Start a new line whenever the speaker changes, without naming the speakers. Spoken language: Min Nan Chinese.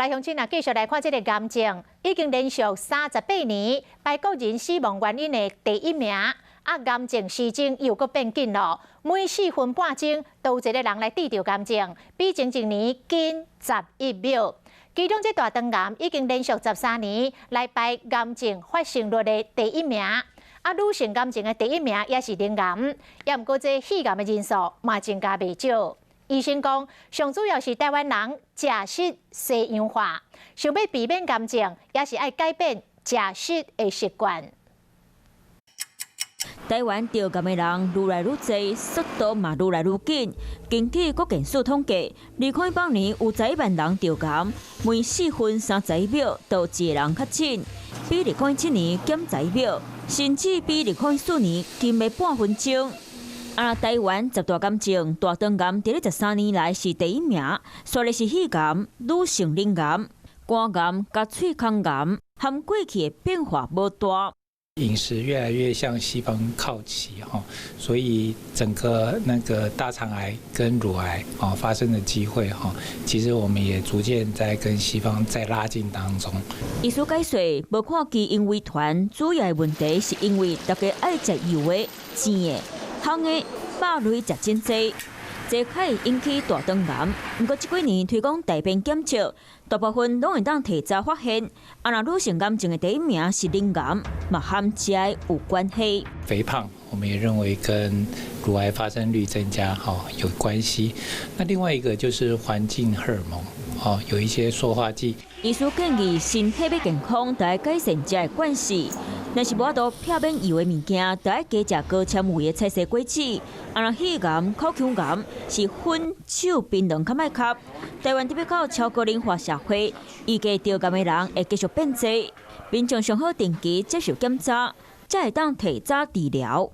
來鄉親啊，繼續來看這个癌症，已經連續38年排國人死亡原因的第一名。啊，癌症時鐘又閣變緊咯，每4分半鐘都有一个人來得著癌症，比前一年緊11秒。其中這大腸癌已經連續13年來排癌症發生率的第一名。啊，女性癌症的第一名也是乳癌，也毋過這肺癌的人數嘛增加袂少。醫生講，上主要是台灣人食食西洋化，想欲避免癌症，也是愛改變食食的習慣。
台灣著癌的人愈來愈濟，速度嘛愈來愈緊。根據國健署統計，2018年有11萬人著癌，每4分31秒就一个人確診，比2017年減11秒，甚至比2014年減了半分鐘。啊，台灣十大癌症，大腸癌佇咧13年來是第一名，紲來是肺癌、女性乳癌、肝癌佮喙腔癌，和過去的變化無大。
飲食越來越向西方靠齊哈，所以整個那個大腸癌跟乳癌啊發生的機會哈，其實我們也逐漸在跟西方在拉近當中。
醫師解說，無看基因遺傳，主要的問題是因為大家愛食油的、煎的、烘的、肉類食真濟，這較會引起大腸癌。毋過這幾年推廣大便檢測，大部分攏會當提早發現。啊，若女性癌症的第一名是乳癌，嘛和食的有關係。
肥胖，我們也認為跟乳癌發生率增加哈有關係。那另外一個就是環境荷爾蒙，哦，有一些塑化劑。
醫師建議，身體欲健康，著愛改善食的慣勢。若是無法度避免油的物件，著愛加食高纖維的菜色果子。啊，若肺癌、口腔癌是薰、手、檳榔較歹吸。台灣特別到超高齡化社會，預計著癌的人會繼續變濟，民眾上好定期接受檢查，才會當提早治療。